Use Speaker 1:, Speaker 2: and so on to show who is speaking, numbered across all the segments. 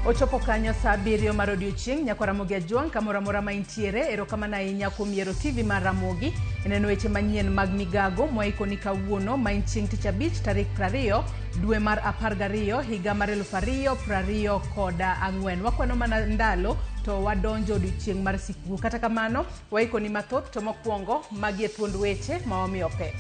Speaker 1: Ochopo kanyo saa 7 mar odiochieng' nyakwa Ramogi Ajwang' kamoro amora ma intiere. Erokamano ahinya kuom yiero TV mar Ramogi e neno weche manyien mag migago mwaikoni kawuono ma en chieng' tich abich tarik 20 dwe mar 12 higa mar 2024. Wakwano mana ndalo to wadonjo odiochieng' mar sikukuu. Kata kamano waikoni mathoth to mokwongo magi e thuond weche ma wamiyo pek.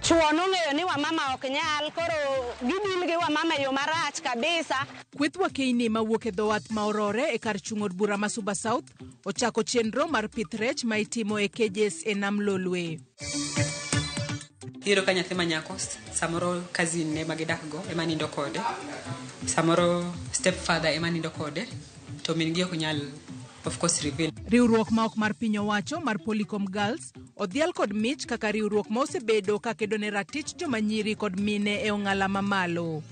Speaker 2: Chuo nong'eyo ni wamama ok nyal, koro gidil gi wamama e yo marach kabisa.
Speaker 1: Kweth wakeini mawuok e dho wath ma Orore e kar chung' od bura ma Suba South ochako chenro mar pith rech ma itimo e cages e nam Lolwe.
Speaker 3: Iyudo ka nyathi ma nyako samoro cousin ne ma gidak go ema nindo kode, samoro step father ema nindo kode, to min gi ok nyal of course reveal.
Speaker 1: Riwruok ma ok mar piny owacho mar Polycom Girls odhial kod mich kaka riwruok ma osebedo ka kedo ne ratich joma nyiri kod mine e ong'ala mamalo.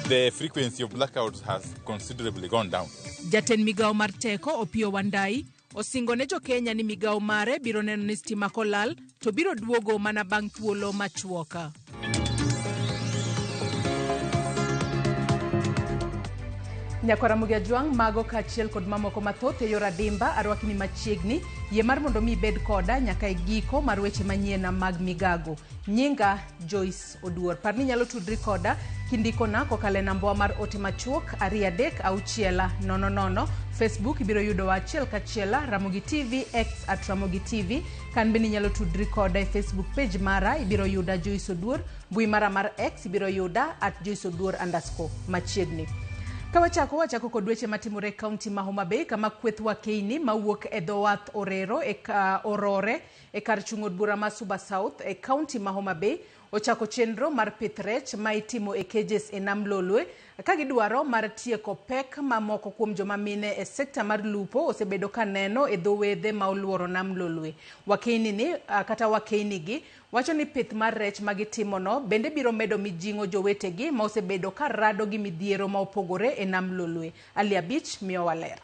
Speaker 4: The frequency of blackouts has considerably gone down.
Speaker 1: Jatend migawo mar teko Opiyo Wandayi osingo ne jo-Kenya ni migawo mare biro neno ni stima kolal to biro duogo mana bang' thuolo machuok. Nyakwar Ramogi Ajwang' mago kaachiel kod mamoko mathoth e yor adimba arwakni machiegni. Yie mar mondo mi ibed koda nyaka e giko mar weche manyien mag migago. Nyinga Joyce Oduor. Par ni inyalo tudri koda kindikona kokalo e nambawa mar ote machuok 23600. Facebook ibiro yudowa achiel kachiel Ramogi TV, X at Ramogi TV. Kan bende inyalo tudri koda e Facebook page mara ibiro yuda Joyce Oduor. Mbui mara mar X ibiro yuda at Joyce Oduor underscore machiegni. Ka wachako wachako kod weche matimore e kaunti ma Homa Bay kama kweth wakeini mawuok e dho wath Orero e ka, Orore e kar chung' od bura ma Suba South e kaunti ma Homa Bay ochako chenro mar pith rech ma itimo e cages e nam Lolwe ka gidwaro mar tieko pek ma moko kuom joma mine e sekta mar lupo osebedo ka neno e dho wedhe ma oluoro nam Lolwe. Wakeini ni kata wakeini gi wacho ni pith mar rech ma gitimono bende biro medo mijing'o jowetegi ma osebedo ka rado gi midhiero ma opogore e nam Lolwe. Ali Abich miyowa ler.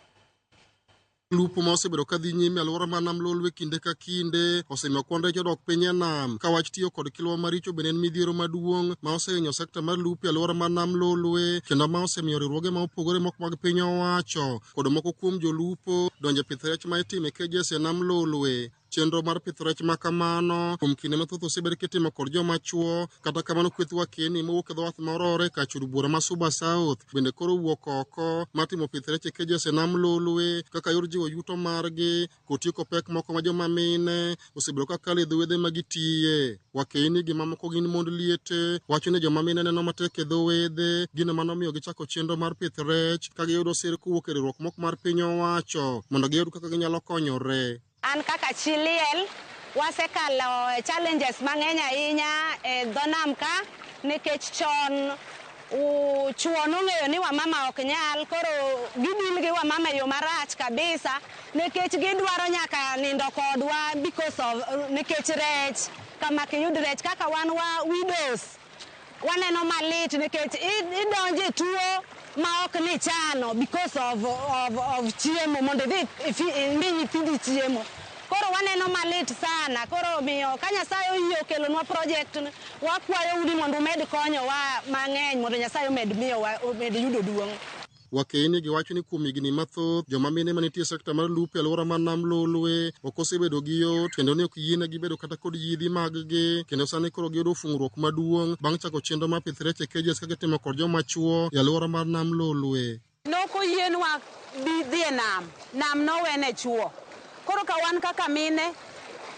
Speaker 5: Lupo ma osebedo ka dhi nyime alwora mar nam Lolwe kinde ka kinde osemiyo kwan rech odok piny e nam ka wach tiyo kod kilwa maricho bende en midhiero maduong' ma osehinyo sekta mar lupo e alwora mar nam Lolwe kendo ma osemiyo riwruoge ma opogore moko mag piny owacho kod moko kuom jolupo donjo e pith rech ma itimo e cages e nam Lolwe. Chenro mar pith rech ma kamano kuom kinde mathoth osebed kitimo kod joma chuo, kata kamano kweth wakeni mowuok e dho wath ma Orore kar od bura ma Suba South bende koro owuok oko mar timo pith rech e cages e nam Lolwe kaka yor jiwo yuto margi kod tieko pek moko ma joma mine osebedo ka kalo e dho wedhe ma gitiye. Wakeni gi mamoko gin mond liete wacho ni joma mine neno matek e dho wedhe, gino manomiyo gichako chenro mar pith rech ka giyudo sir kowuok e riwruok moko mar piny owacho mondo giyud kaka ginyalo konyore.
Speaker 2: An kaka chi liel wasekalo challenges mang'eny ahinya e dho nam ka nikech chon chuo nong'eyo ni wamama ok nyal, koro gidil gi wamama e yo marach kabisa nikech gidwaro nyaka nindo kodwa because of nikech rech kama kiyud rech kaka wan wa widows waneno malit nikech idonjo e tuo ma ok ni chano because of chiemo mondo idhi imi nyithindi chiemo. Koro waneno malit sana, koro omiyo ka Nyasaye oyie okelonwa project ni, wakwayou ni mondo umed konyowa mang'eny mondo Nyasaye omed miyowa omed yudo duong'.
Speaker 5: Wakeini giwacho ni kuom higni mathoth joma mine manitie e sekta mar lupo e alwora mar nam Lolwe ok osebedo gi yot kendo ne ok yienegi bedo kata kod yiedhi mag-gi kendo sani koro giyudo fung'ruok maduong' bang' chako chenro mar pith rech e cages ka gitimo kod joma chuo e alwora mar nam Lolwe.
Speaker 2: Nokoyienwa dhi e nam, nam nowene chuo. Koro ka wan kaka mine,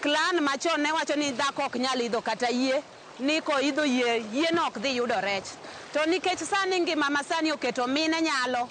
Speaker 2: clan machon ne wacho ni dhako ok nyal idho kata yie, ni koidho yie, yieno ok dhi yudo rech. To nikech sani ngima masani oketo mine nyalo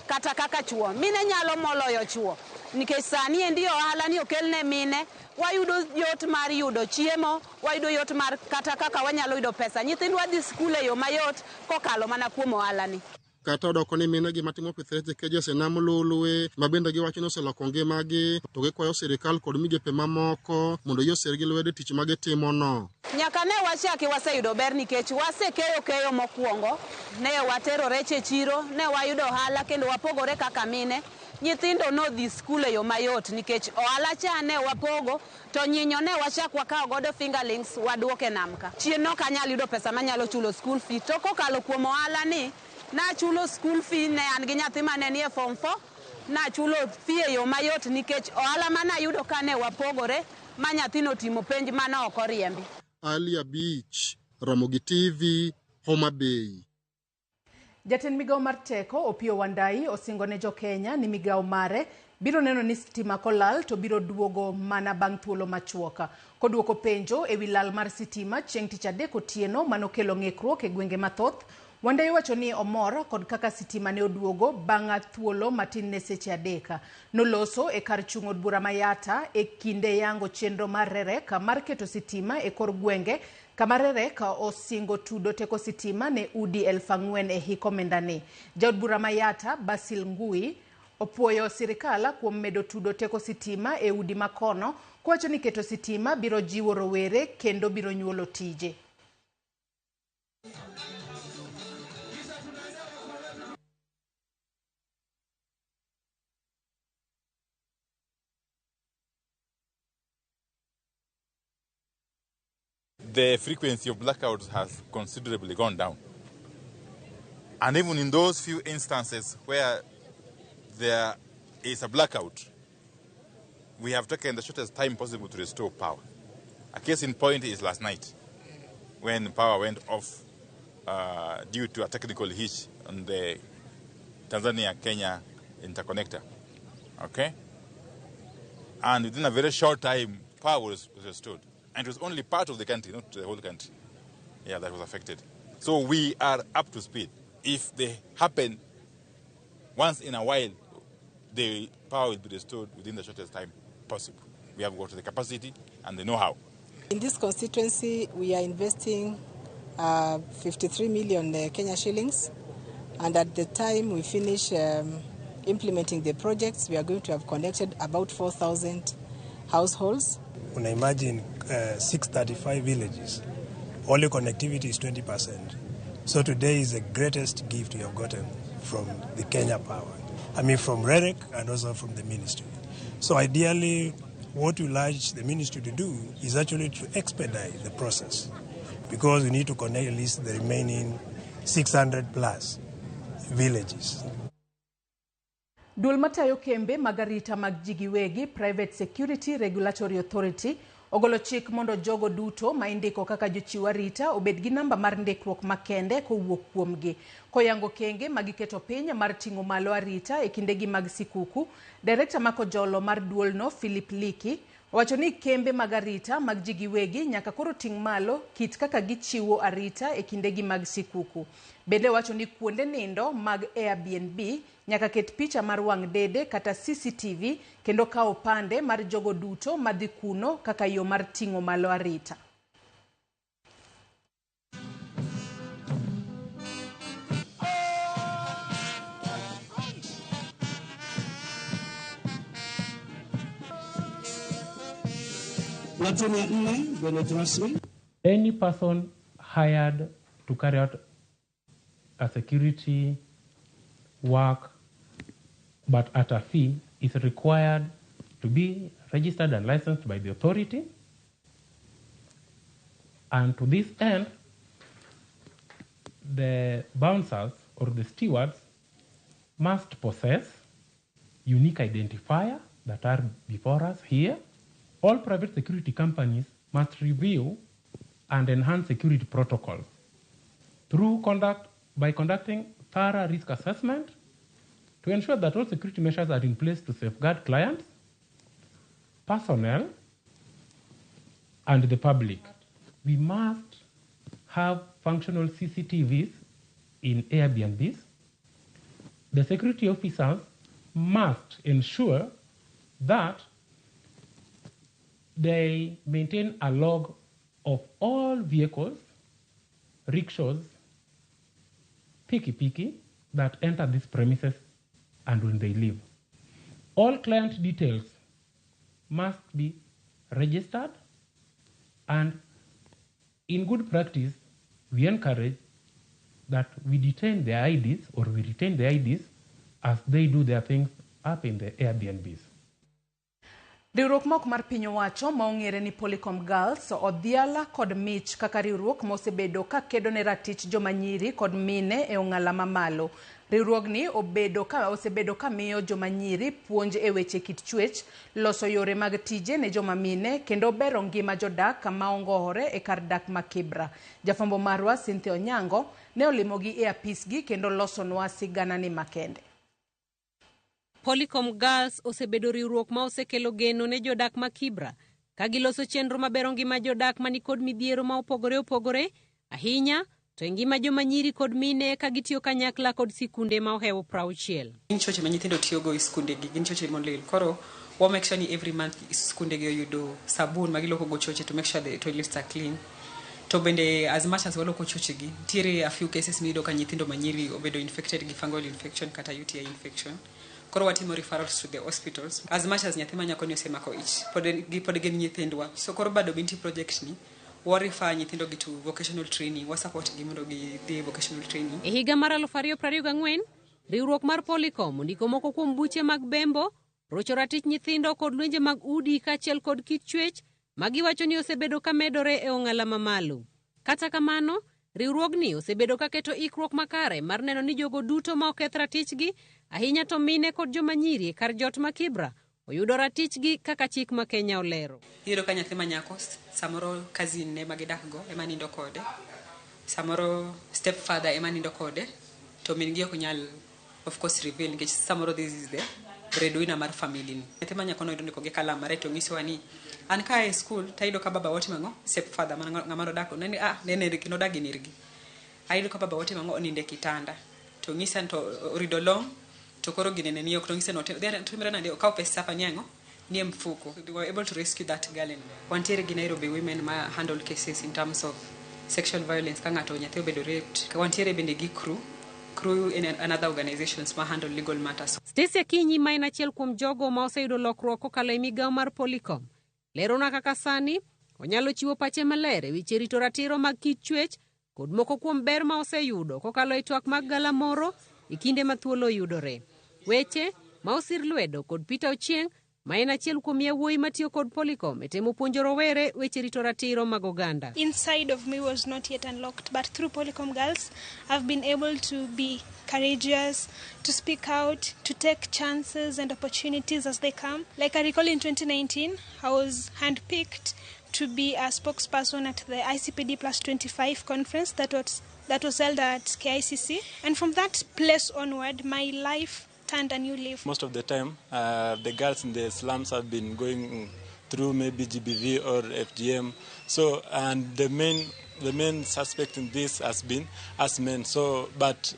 Speaker 2: kata kaka chuo, mine nyalo moloyo chuo. Nikech sani endi ohala ni okelne mine, wayudo yot mar yudo chiemo, wayudo yot mar kata kaka wanyalo yudo pesa. Nyithindwa dhi skul e yo mayot kokalo mana kuom ohala ni.
Speaker 5: Kata odoko ni mine gi matimo pith rech e cages e nam Lolwe ma bende giwacho ni oseloko ngimagi to gikwayo sirikal kod migepe mamoko mondo oyie osergi lwedo e tich ma gitimono.
Speaker 2: Nyaka ne wachaki waseyudo ber nikech wasekeyo keyo mokwongo, ne watero rech e chiro, ne wayudo ohala kendo wapogore kaka mine. Nyithindo nodhi skul e yo mayot nikech ohala cha ne wapogo to nyinyo ne wachak wakawo godo fingerlings waduoke nam ka. Chien ok anyal yudo pesa manyalo chulo school fee to kokalo kuom ohala ni Nachulo school fee ne an gi nyathi mane nie form 4. Nachulo fee e yo mayot nikech ohala manayudo kane wapogore ma nyathino otimo penj mane ok oriembi.
Speaker 5: Ali Abich, Ramogi TV, Homa Bay.
Speaker 1: Jatend migawo mar teko Opiyo Wandayi osingo ne jokenya ni migawo mare biro neno ni sitima kolal to biro duogo mana bang' thuolo machuok. Koduoko penjo ewi lal mar sitima chieng' tich adek otieno manokelo ng'ikruok e gwenge mathoth, Wandayi wacho ni omor kod kaka sitima ne oduogo bang' thuolo matin ne seche 3. Noloso e kar chung' od bura ma Yatta e kinde yango chenro mar REREC mar keto sitima e kor gwenge kama REREC osingo tudo teko sitima ne udi 4,000 e hik omendani. Jaod bura ma Yatta Basil Ngui opuoyo sirikal kuom medo tudo teko sitima e udi makono kowacho ni keto sitima biro jiwo rowere kendo biro nyuolo tije.
Speaker 4: The frequency of blackouts has considerably gone down. And even in those few instances where there is a blackout, we have taken the shortest time possible to restore power. A case in point is last night, when power went off due to a technical hitch on the Tanzania-Kenya interconnector. Okay? And within a very short time, power was restored. And it was only part of the country, not the whole country, that was affected. So we are up to speed. If they happen once in a while, the power will be restored within the shortest time possible. We have got the capacity and the know-how.
Speaker 6: In this constituency, we are investing 53 million Kenya shillings. And at the time we finish implementing the projects, we are going to have connected about 4,000 households.
Speaker 7: When I imagine 635 villages, only connectivity is 20%. So today is the greatest gift we have gotten from the Kenya Power. I mean from REREC and also from the ministry. So ideally, what we urge the ministry to do is actually to expedite the process, because we need to connect at least the remaining 600 plus villages.
Speaker 1: Duol matayo kembe mag arita mag ji giwegi Private Security Regulatory Authority ogolo chik mondo jogo duto ma indiko kaka jochiw arita obed gi namba mar ndikruok makende kowuok kuomgi. Koyango kenge magiketo piny mar ting'o malo arita e kindegi mag sikuku, Direkta makojolo mar duolno Philip Leakey owacho ni kembe mag arita mag ji giwegi nyaka koro ting' malo kit kaka gichiwo arita e kindegi mag sikuku. Bende wacho ni kuonde nindo mag Airbnb nyaka ket picha mar wang' dede kata CCTV kendo kawo pande mar jogo duto madhi kuno kaka yo mar ting'o malo arita.
Speaker 8: Any person hired to carry out a security work but at a fee is required to be registered and licensed by the authority. And to this end, the bouncers or the stewards must possess unique identifier that are before us here. All private security companies must review and enhance security protocols through by conducting thorough risk assessment to ensure that all security measures are in place to safeguard clients, personnel, and the public. We must have functional CCTVs in Airbnbs. The security officers must ensure that they maintain a log of all vehicles, rickshaws, piki-piki that enter these premises and when they leave. All client details must be registered, and in good practice, we encourage that we detain their IDs or we retain the IDs as they do their things up in the Airbnbs.
Speaker 1: Riwruok mok mar piny owacho ma ong'ere ni Polycom Girls odhiala kod mich kaka riwruok ma osebedo ka kedo ne ratich joma nyiri kod mine e ong'ala mamalo. Riwruogni osebedo ka miyo joma nyiri puonj e weche kit chwech, loso yore mag tije ne joma mine kendo bero ngima jodak ma ongohore e kar dak ma Kibra. Jafwambo marwa Cynthia Onyango ne olimogi e apisgi kendo losonwa siganani makende.
Speaker 9: Polycom Girls osebedo riwruok ma osekelo geno ne jodak ma Kibra ka giloso chenro mabero ngima jodak manikod midhiero ma opogore opogore ahinya to e ngima joma nyiri kod mine ka gitiyo kanyakla kod sikunde ma ohewo 60.
Speaker 3: Gin choche ma nyithindo tiyogo e skundegi, gin choche molil. Koro wa make sure ni every month skundegi oyudo sabun ma gilwoko go choche to make sure the toilets are clean. To bende as much as waloko chochegi, nitiere a few cases miyudo ka nyithindo manyiri obedo infected gi fungal infection kata UTI infection. Koro watimo referrals to the hospitals. As much as nyathi ma nyako ni osemako ich, pod gin nyithindwa. So koro Bado Binti project ni, wa refer nyithindo gi to vocational training, wa support gi mondo gidhi vocational training.
Speaker 9: E higa mar 2024, riwruok mar Polycom ondiko moko kuom buche mag bembo, rocho ratich nyithindo kod lwenje mag udi kaachiel kod kit chwech ma giwacho ni osebedo ka medore e ong'ala mamalo. Kata kamano, riwruogni osebedo ka keto ikruok makare mar neno ni jogo duto ma oketh ratichgi, ahinya to mine kod joma nyiri e kar jot ma Kibra, oyudo ratichgi kaka chik ma Kenya olero.
Speaker 3: Iyudo ka nyathi ma nyako samoro cousin ne ma gidak go ema nindo kode, samoro stepfather ema nindo kode, to min gi ok nyal of course reveal nikech samoro this is the breadwinner mar family ni. Nyathi ma nyako no ndiko gi kalam mare to nyisowa ni an ka e school tayudo ka baba watimo ang'o, stepfather mana ng'ama nodak nene nodak gi nergi. Ayudo ka baba watimo ang'o, onindo e kitanda to nyisa to orido long to koro ginene ni ok to nyisa no timre nade okaw pesa pa ni ang'o ni e mfuko. We were able to rescue that girl. And wantiere gi Nairobi women ma handle cases in terms of sexual violence ka ng'ato nyathi obedo raped. Wantiere bende gi crew in another organizations ma handle legal matters.
Speaker 9: Stacy Akinyi ma en achiel kuom jogo ma oseyudo lokruok kokalo e migawo mar Polycom lerona kaka sani onyalo chiwo pache maler e weche rito ratiro mag kit chwech kod moko kuom ber ma oseyudo kokalo e twak mag galamoro e kinde ma thuolo oyudore. Weche ma osir lwedo kod Peter Ochieng ma en achiel kuom yawuoyi matiyo kod Polycom e temo puonjo rowere weche rito ratiro mag oganda.
Speaker 10: Inside of me was not yet unlocked, but through Polycom Girls, I've been able to be courageous, to speak out, to take chances and opportunities as they come. Like I recall in 2019, I was handpicked to be a spokesperson at the ICPD Plus 25 conference that was held at KICC. And from that place onward, my life turned a new leaf.
Speaker 11: Most of the time, the girls in the slums have been going through maybe GBV or FGM. So, and the main suspect in this has been us men. So, but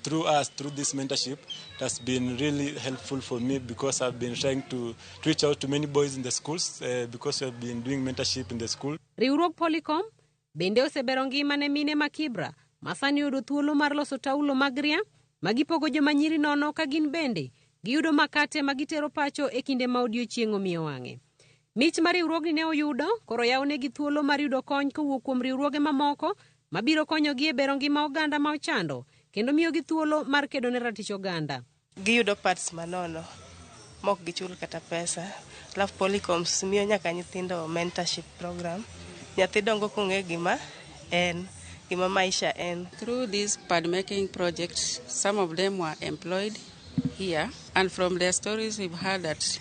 Speaker 11: through us, through this mentorship, it has been really helpful for me because I've been trying to reach out to many boys in the schools because we have been doing mentorship in the school.
Speaker 9: Riwruog Polycom bende osebero ngima ne mine ma Kibra ma sani oyudo thuolo mar loso taulo mag ria ma gipogo joma nyiri nono ka gin bende giyudo makate ma gitero pacho e kinde ma odiochieng' omiyo wang'e. Mich mar riwruogni ne oyudo koro yawnegi thuolo mar yudo kony kowuok kuom riwruoge mamoko mabiro konyogi e bero ngima oganda ma ochando kendo miyogi thuolo mar kedo ne ratich oganda.
Speaker 12: Giyudo parts manono mok gichul kata pesa. Alafu Polycoms miyo nyaka nyithindo mentorship program. Nyathi dongo kong'e gima en, gima maisha en.
Speaker 13: Through this pad making project, some of them were employed here, and from their stories we've heard that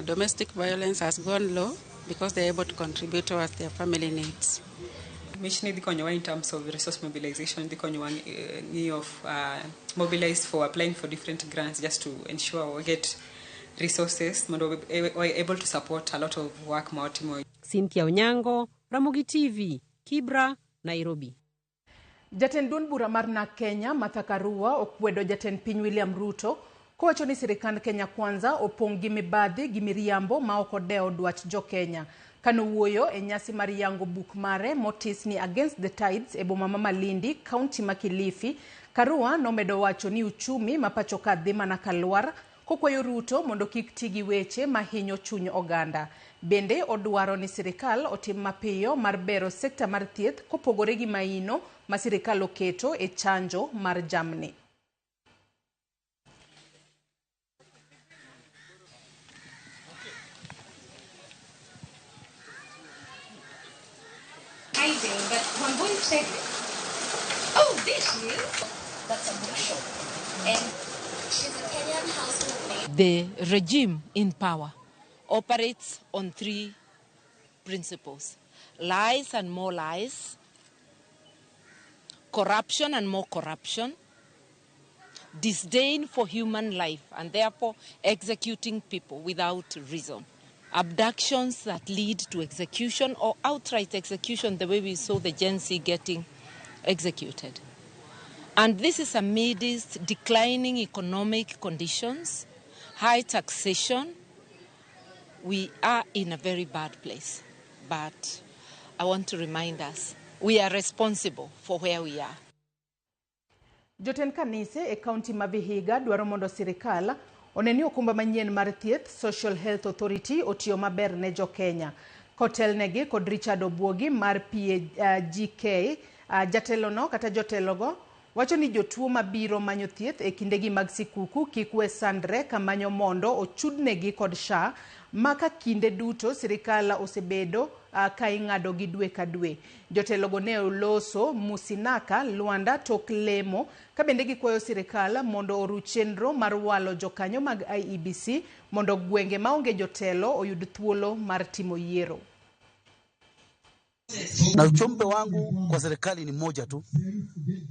Speaker 13: domestic violence has gone low because they're able to contribute towards their family needs.
Speaker 3: Mission dhi konyowa in terms of resource mobilization, dhi konyowa ng'iyo mobilize for applying for different grants just to ensure we get resources mondo we are able to support a lot of work ma watimo.
Speaker 9: Cynthia Onyango, Ramogi TV, Kibra, Nairobi.
Speaker 1: Jatend duond bura mar NARC Kenya Martha Karua okwedo jatend piny William Ruto kowacho ni sirikand Kenya Kwanza opong' gi mibadhi gi miriambo ma ok odewo dwach jo Kenya. Kanowuoyo e nyasi mar yango buk mare motis ni Against the Tides e boma ma Malindi, kaunti ma Kilifi, Karua nomedo wacho ni uchumi ma pacho ka dhi mana kalwar kokwayo Ruto mondo kik ti gi weche ma hinyo chuny oganda. Bende odwaro ni sirikal otim mapiyo mar bero sekta mar thieth kopogore gi maino ma sirikal oketo e chanjo mar jamni.
Speaker 14: hiding, but Wambui Chege. Oh, there she is. That's a bookshop. And she's a Kenyan household name.
Speaker 15: The regime in power operates on three principles: lies and more lies, corruption and more corruption, disdain for human life, and therefore executing people without reason. Abductions that lead to execution or outright execution, the way we saw the Gen Z getting executed. And this is amidst declining economic conditions, high taxation. We are in a very bad place. But I want to remind us, we are responsible for where we are.
Speaker 1: Jotend kanise e kaunti ma Vihiga dwaro mondo sirikal one ni okumba manyien mar thieth Social Health Authority otiyo maber ne jo-Kenya. Kotelnegi kod Richard Obwogi mar PAGK, jatelono kata jotelogo wacho ni jotuo mabiro manyo thieth e kindegi mag sikuku kik we sandre kamanyo mondo ochudnegi kod SHA ma ka kinde duto sirikal osebedo ka ing'ado gi dwe ka dwe. Jotelogo ne oloso Musinaka Lwanda tok lemo ka bende gikwayo sirikal mondo oru chenro mar walo jokanyo mag IEBC mondo gwenge maonge jotelo oyud thuolo mar timo yiero.
Speaker 16: Na ujumbe wangu kwa serikali ni moja tu,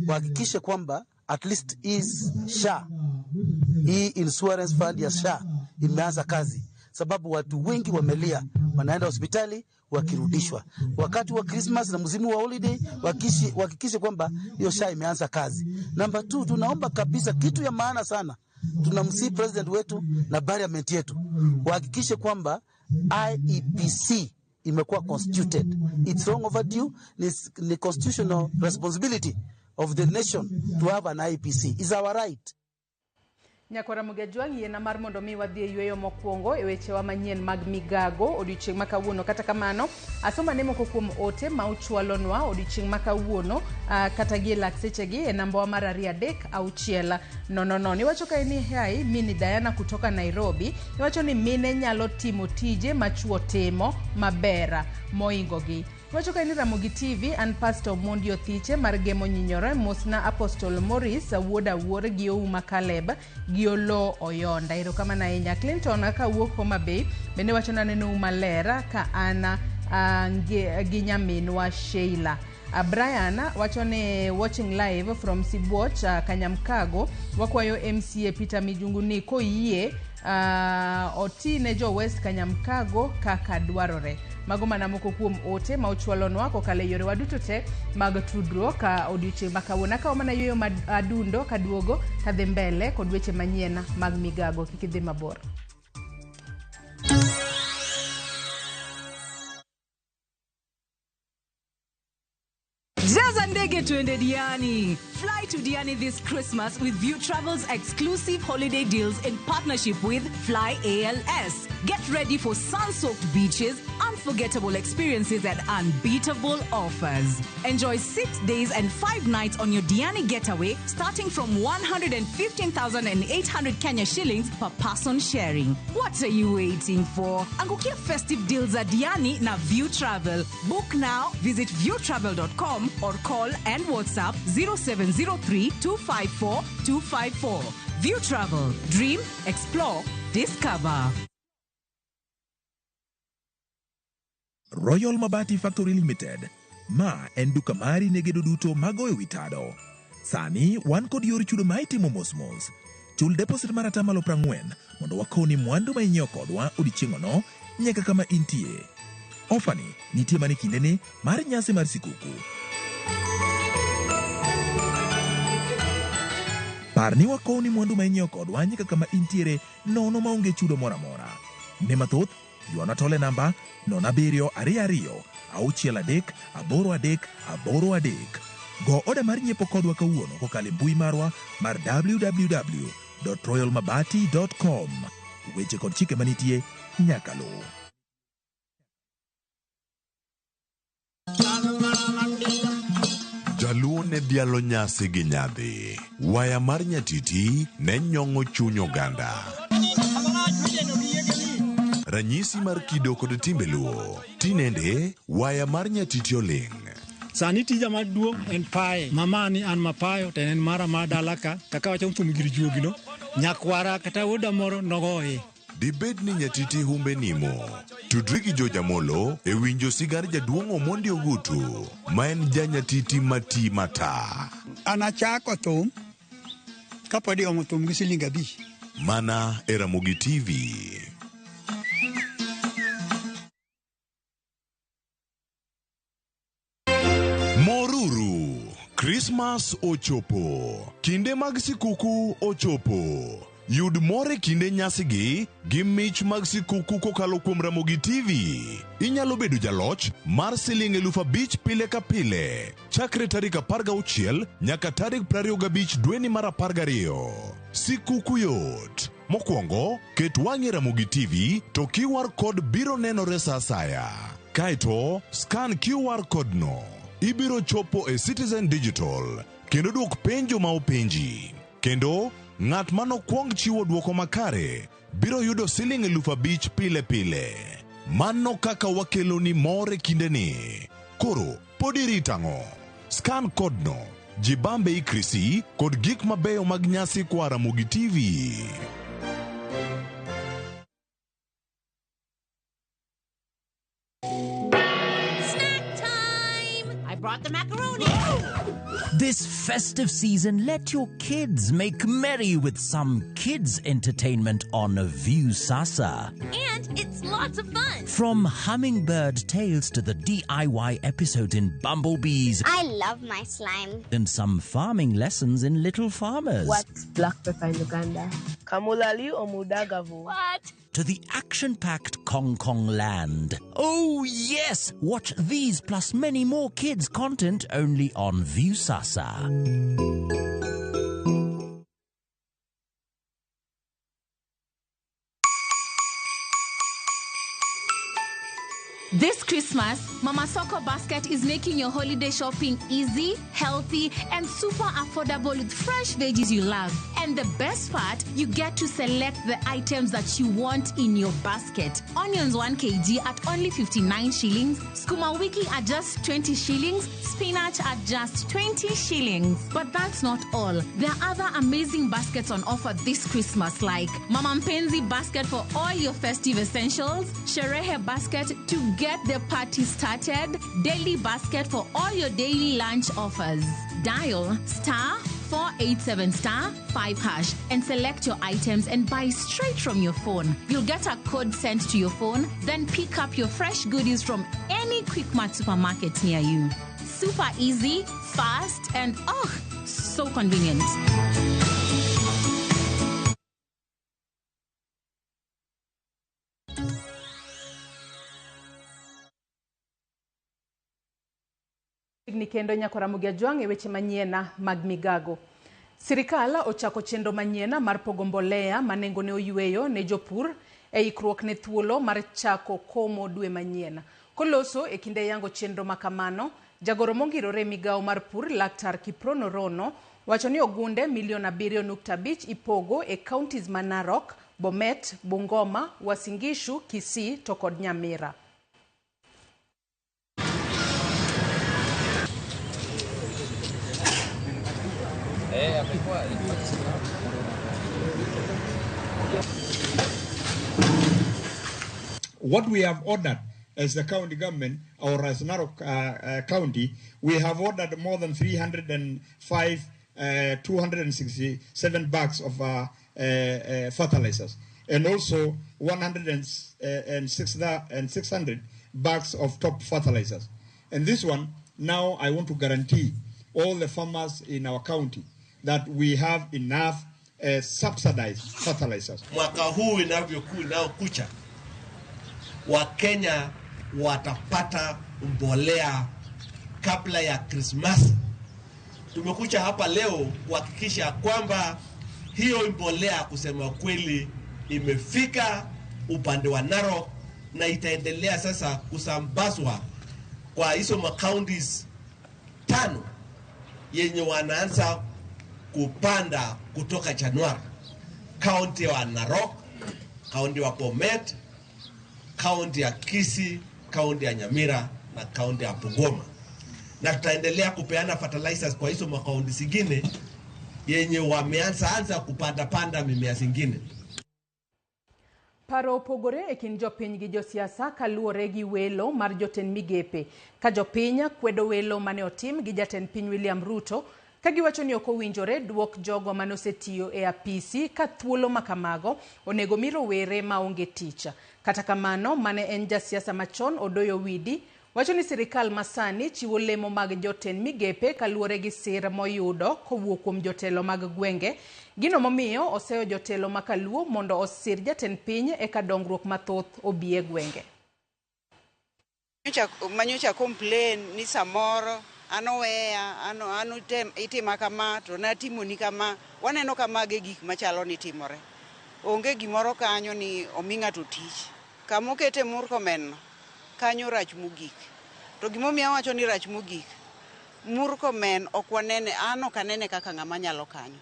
Speaker 16: wahakikishe kwamba at least is SHA, hii insurance fund ya SHA imeanza kazi, sababu watu wengi wamelia, wanaenda hospitali wakirudishwa wakati wa Christmas na msimu wa holiday. Wahakikishe kwamba hiyo SHA imeanza kazi. Namba 2, tunaomba kabisa kitu ya maana sana, tunamsihi president wetu na parliament yetu wahakikishe kwamba IEBC imekuwa constituted. It's long overdue. Ni constitutional responsibility of the nation to have an IEBC. It's our right.
Speaker 1: Nyakwara Mugajwang' yiena mar mondo mi wadhi e yweyo mokwongo e wechewa manyien mag migago odiochieng' ma kawuono. Kata kamano, asoma ne moko kuom ote ma uchwalonwa odiochieng' ma kawuono, kata gi e lak sechegi e nambawa mar 2 3 6 0 0. Iwacho kae ni hai, mi ni Diana kutoka Nairobi. Iwacho ni mine nyalo timo tije ma chuo timo maber moingogi. Iwacho kae ni Ramogi TV an Pastor Mondi Othiche mar Gemo Nyinyore mosna Apostle Morris wuod Awuor gi Ouma Caleb gi Olo Oyonda. Erokamano ahinya. Clinton kawuok Homa Bay bende wacho naneno maler ka an gi nyaminwa Sheila. Brian wacho ni watching live from Sibuoch, Kanyamkago. Wakwayo MCA Peter Mijungu ni koyie otine jo West Kanyamkago kaka dwarore. Mago mana moko kuom ote ma uchwalonwa kokalo e yorewa duto te mag tudruok odiochieng' ma kawuono. Akawo mana yueyo adundo kaduogo kadhi mbele kod weche manyien mag migago. Kik idhi mabor.
Speaker 17: Jaza ndege tuende Diani. Fly to Diani this Christmas with View Travel's exclusive holiday deals in partnership with Fly ALS. Get ready for sun-soaked beaches, unforgettable experiences and unbeatable offers. Enjoy 6 days and 5 nights on your Diani getaway starting from 115,800 Kenya shillings per person sharing. What are you waiting for? Angukia festive deals at Diani na View Travel. Book now, visit viewtravel.com or call and WhatsApp 0703 254 254. View Travel. Dream, explore, discover.
Speaker 18: Royal Mabati Factory Limited. Ma en duka mari ne gedo duto magoyo wi tado. Sani wan kod yor chudo ma itimo mos mos. Chul deposit mar 40% mondo wakoni mwandu ma inyiewo kodwa odiechieng'ono nyaka kama intie. Ofani nitie mana e kindeni mar nyasi mar sikuku. Par ni wakowni mwandu ma inyiewo kodwa nyaka kama intiere nono maonge chudo moro amora. Ne mathoth, ywana tole namba 07 22 63 83 83. Go oda mar nyiepo kodwa kawuono kokalo e mbui marwa mar www.royalmabati.com. Weche kod chike manitie nyaka luw.
Speaker 19: Jaluo ne dhialo nyasi gi nyadhi. Waya mar nyatiti ne nyong'o chuny oganda. Ranyisi mar kido kod timbe Luo. Tinende, waya mar nyatiti oling'.
Speaker 20: Sani tija maduong' en paye. Mamani an mapayo to en mara ma dala ka kaka wacho thum gir juogino nyakwara kata wuoda moro nogoye.
Speaker 19: Dibed ni nyatiti humbe nimo. Tudri gi George Amolo e winjo sigand jaduong' Omondi Ogutu, ma en janyatiti mati mata.
Speaker 21: An achako thum kapod iomo thum gi siling 5.
Speaker 19: Mana e Ramogi TV. Moruru! Krismas ochopo. Kinde mag sikuku ochopo. Yud mor e kinde nyasigi gi mich mag sikuku kokalo kuom Ramogi TV. Inyalo bedo jaloch mar siling 5,000 pile ka pile chakre tarik 16 nyaka tarik 25 dweni mar 12. Sikuku yot. Mokwongo, ket wang'i e Ramogi TV to QR code biro nenore sa asaya. Kaeto, scan QR code no. Ibiro chopo e Citizen Digital kendo dwok penjo ma openji. Kendo, ng'at manokwong chiwo dwoko makare biro yudo siling 5,000 pile pile. Mano kaka wakeloni mor e kindeni. Koro, pod irito ang'o? Scan code no, jibambe ikrisi kod gik mabeyo mag nyasi koa Ramogi TV.
Speaker 14: Snack time! I brought the macaroni.
Speaker 22: This festive season, let your kids make merry with some kids entertainment on Viusasa.
Speaker 14: And it's lots of fun.
Speaker 22: From Hummingbird Tales to the DIY episodes in Bumblebees.
Speaker 23: I love my slime.
Speaker 22: And some farming lessons in Little Farmers.
Speaker 24: What's black pepper in Uganda?
Speaker 25: Kamulali omudagavu.
Speaker 14: What?
Speaker 22: To the action-packed Kong Kong Land. Oh yes! Watch these plus many more kids content only on Viusasa.
Speaker 26: This Christmas, Mama Soko Basket is making your holiday shopping easy, healthy, and super affordable with fresh veggies you love. And the best part, you get to select the items that you want in your basket. Onions 1 kg at only 59 shillings, skuma wiki at just 20 shillings, spinach at just 20 shillings. But that's not all. There are other amazing baskets on offer this Christmas, like Mama Mpenzi basket for all your festive essentials, Sherehe basket to get the party started, daily basket for all your daily lunch offers. Dial star 487 star 5 hash and select your items and buy straight from your phone. You'll get a code sent to your phone, then pick up your fresh goodies from any Quickmart supermarket near you. Super easy, fast, and oh, so convenient.
Speaker 1: Ni kendo nyakora Ramogi Ajwang' e weche manyien mag migago. Sirikal ochako chenro manyien mar pogo mbolea ma nengone oyweyo ne jopur e ikruok ne thuolo mar chako komo dwe manyien. Koloso e kinde yango chenro makamano, jagoro mongirore migawo mar pur Laktar Kiprono Rono wacho ni ogunde milion 7.5 ipogo e counties ma Narok, Bomet, Bungoma, Uasin Gishu, Kisii to kod Nyamira.
Speaker 27: What we have ordered as the county government or as Narok County, we have ordered more than 305, 267 bags of fertilizers, and also 106,600 bags of top fertilizers. And this one, now I want to guarantee all the farmers in our county that we have enough subsidized fertilizers.
Speaker 28: Mwaka huu inayokucha, Wakenya watapata mbolea kabla ya Krismasi. Tumekuja hapa leo kuhakikisha kwamba hiyo mbolea kusema kweli imefika upande wa Narok na itaendelea sasa kusambazwa kwa hizo counties 5 yenye wanaanza kupanda kutoka Januari. Kaunti ya Narok, kaunti ya Bomet, kaunti ya Kisii, kaunti ya Nyamira na kaunti ya Bungoma. Na tutaendelea kupeana fertilizers kwa hizo makaunti zingine yenye wameanza anza kupanda panda mimea zingine.
Speaker 1: Paro opogore e kind jopiny gi josiasa kaluwore gi welo mar jotend migepe ka jopiny kwedo welo mane otim gi jatend piny William Ruto ka giwacho ni ok owinjore duok jogo mane osetiyo e apisi ka thuolo ma kamago onego mi rowere maonge tich. Kata kamano mane en jasiasa machon Odoyo Widi wacho ni sirikal masani chiwo lemo mag jotend migepe kaluwore gi sir moyudo kowuok kuom jotelo mag gwenge. Gino momiyo oseyo jotelo ma kaluo mondo osir jatend piny eka dongruok mathoth obi e gwenge.
Speaker 2: Manyocha complain ni samoro an oweya, an itima kama to natimoni kama. Waneno ka mage gik machalo ni timore. Onge gimoro kanyo ni omi ng'ato tich. Kama okete Murkomen no, kanyo rach mogik. To gimomiyo awacho ni rach mogik, Murkomen ok wanene, an ok anene kaka ng'ama nyalo kanyo.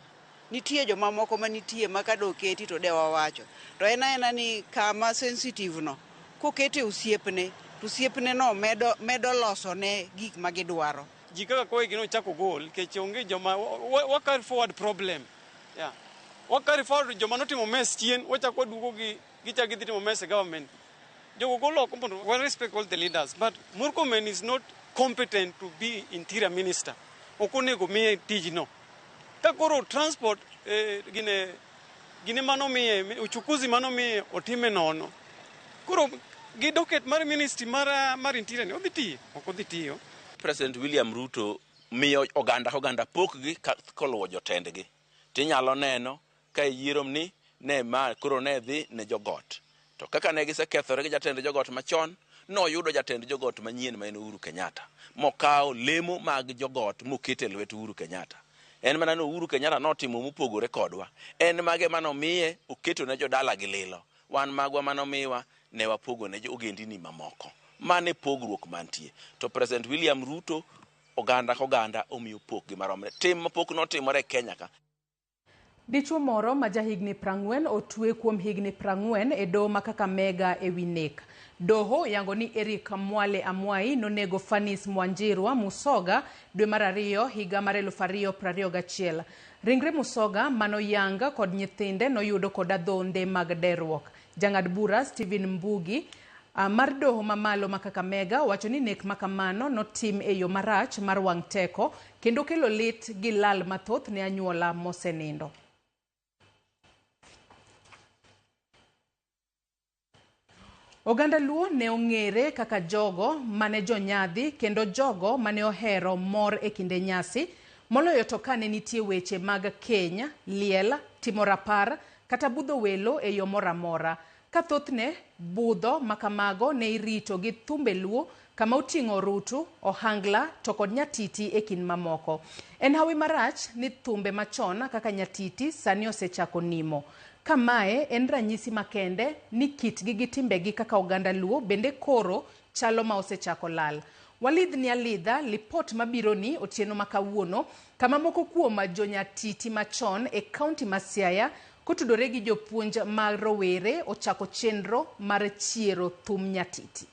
Speaker 2: Nitie jomamoko manitie ma ka doketi to de wawacho. To en aena ni kama sensitive no, kokete osiepne, to osiepne no medo losone gik ma gidwaro.
Speaker 4: Ji kaka Koigi nochako gol nikech onge joma wa carry forward problem. Yeah. Wa carry forward joma notimo mess chien, wachako waduogo gi gichako gidhi timo mess e government. Jogo golo oko mondo we respect all the leaders, but Murkomen is not competent to be interior minister. Ok onego miye tijno. Ka koro transport gine manomiye, uchukuzi manomiye otime nono. Koro gi docket mar ministry mar interior ni odhi tiyo, ok odhi tiyo.
Speaker 5: President William Ruto miyo oganda oganda pokgi koluwo jotendgi. Tinyalo neno ka yiero ni ne ma koro ne dhi ne jogot. To kaka ne gisekethore gi jatend jogot machon, noyudo jatend jogot manyien ma en Uhuru Kenyatta. Mokawo lemo mag jogot mokete e lwet Uhuru Kenyatta. En mana ni Uhuru Kenyatta notimo mopogore kodwa. En mage manomiye oketo ne jodala gi lilo. Wan magwa manomiwa ne wapogo ne ogendini mamoko. Mane pogruok mantie. To President William Ruto oganda koganda omiyo pok gi maromre. Tim mapok notimore e Kenya ka.
Speaker 1: Dichuo moro ma jahigni 40 otwe kuom higni 40 e doho ma Kakamega e wi nek. Doho yango ni Eric Mwale Amwai nonego Fanis Mwanjirwa Musoga dwe mar 2 higa mar 2021. Ringre Musoga manoyang kod nyithinde noyudo kod adhonde mag derruok. Jang'ad bura Stephen Mbugi mar doho mamalo ma Kakamega wacho ni nek makamano notim e yo marach mar wang' teko kendo kelo lit gi lal mathoth ne anyuola mosenindo. Oganda Luo ne ong'ere kaka jogo mane jonyadhi kendo jogo mane ohero mor e kinde nyasi, moloyo to kane nitie weche mag keny, liel, timo rapar kata budho welo e yo moro amora. Ka thothne budho makamago ne irito gi thumbe Luo kama oting'o orutu, ohangla to kod nyatiti e kind mamoko. En hawi marach ni thumbe machon kaka nyatiti sani osechako nimo. Kamae en ranyisi makende ni kitgi gi timbegi kaka oganda Luo bende koro chalo ma osechako lal. Walidhni alidha lipot mabiro ni otieno ma kawuono kama moko kuom jonyatiti machon e kaunti ma Siaya kotudore gi jopuonj mag rowere ochako chenro mar chiero thum nyatiti.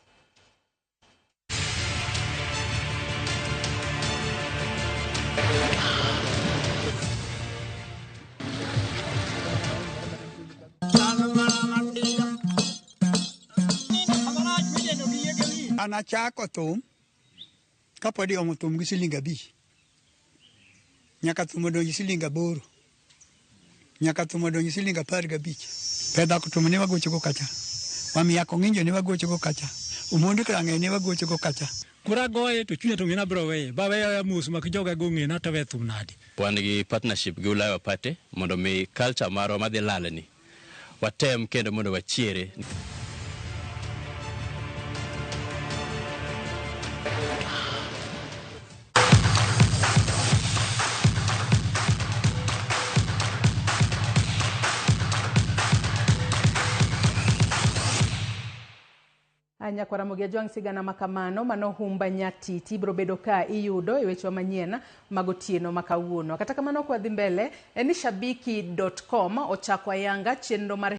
Speaker 21: An achako thum kapod iomo thum gi siling 5 nyaka thum odonji siling 8 nyaka thum odonji siling 15. Pedha thum ne wagochogo kacha, wamiyako ng'injo ne wagochogo kacha, Omondi Krang'e ne wagochogo kacha.
Speaker 20: Koro agoye to chunya to ng'ena biro weye, baweya mos mak joga go ng'ena to we thum nadi.
Speaker 6: Wan gi partnership gi Ulaya Party mondo mi culture marwa madhi lalni watem kendo mondo wachiere.
Speaker 1: Nyakwara Ramogi Ajwang' sigana makamano mano humba nyatiti biro bedo ka iyudo e wechewa manyien mag otieno ma kawuono. Kata kamano kwa dhi mbele en ni shabiki.com ochako ayanga chenro mar